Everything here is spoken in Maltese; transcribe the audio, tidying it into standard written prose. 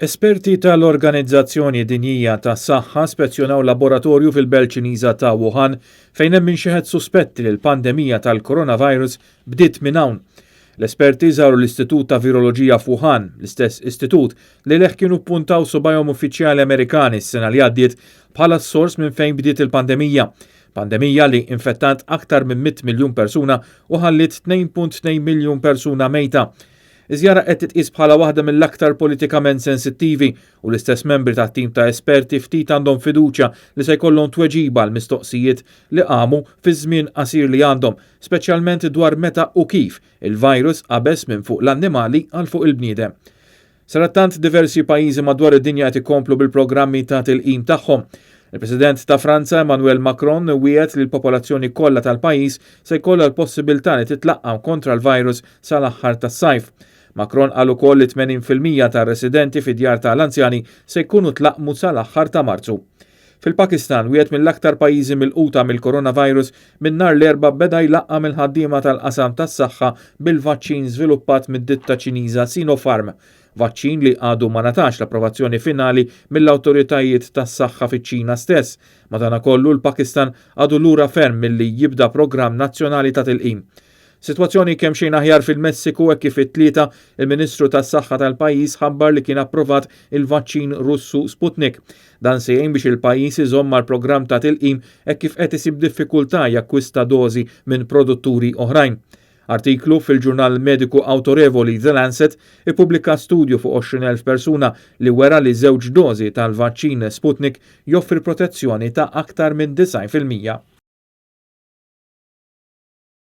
Esperti tal-Organizzazzjoni Dinjija tas-Saħħa spezzjonaw laboratorju fil-belt Ċiniża ta' Wuhan fejn hemm min xeħet suspetti li l-pandemija tal-coronavirus bdiet minn hawn. L-esperti żaru l-Istitut ta' Viroloġija f'Wuhan, l-istess istitut li lejh kienu ppuntaw subgħajhom uffiċjali Amerikani s-sena li għaddiet bħala s-sors minn fejn bdiet il-pandemija. Pandemija li infettat aktar minn 100 miljun persuna u ħalliet 2.2 miljun persuna mejta. Iż-żjara qed titqies bħala waħda mill-aktar politikament sensittivi u l-istess membri tat-tim ta' esperti ftit għandhom fiduċja li se jkollhom tweġiba għal mistoqsijiet li qamu fiż-żmien qasir li għandhom, speċjalment dwar meta u kif il-virus qabeż minn fuq l-annimali għal fuq il-bniedem. Sadattant diversi pajjiżi madwar id-dinja qed ikomplu bil-programmi ta' tilqim tagħhom. Il-President ta' Franza Emmanuel Macron wiegħed li l-popolazzjoni kollha tal-pajjiż se jkollha l-possibilità li titlaqqam kontra l-virus sal-aħħar tas-sajf. Macron qal ukoll li 80% tar-residenti fid-djar tal-anzjani se jkunu tlaqqmu sal-aħħar ta' Marzu. Fil-Pakistan, wieħed mill-aktar pajjiżi milquta mill-coronavirus, minn nhar l-Erbgħa beda jlaqqam il-ħaddiema tal-qasam tas-saħħa bil-vaċċin żviluppat mid-ditta Ċiniża Sinopharm, vaċċin li għadu ma ngħatax l-approvazzjoni finali mill-awtoritajiet tas-saħħa fiċ-Ċina stess. Madankollu l-Pakistan għadu lura ferm milli jibda programm nazzjonali ta' tilqim. Sitwazzjoni kemxejn aħjar fil-Messiku hekk kif it-Tlieta il-Ministru tas-Saħħa tal-pajjiż ħabbar li kien approvat il-vaċċin Russu Sputnik. Dan se jgħin biex il-pajjiż iżomm mal-programm ta' tilqim hekk kif qed isib diffikultà jakkwista dożi minn produtturi oħrajn. Artiklu fil-ġurnal mediku awtorevoli The Lancet ippubblika studju fuq 20,000 persuna li wera li żewġ dożi tal-vaċċin Sputnik joffri protezzjoni ta' aktar minn 90%.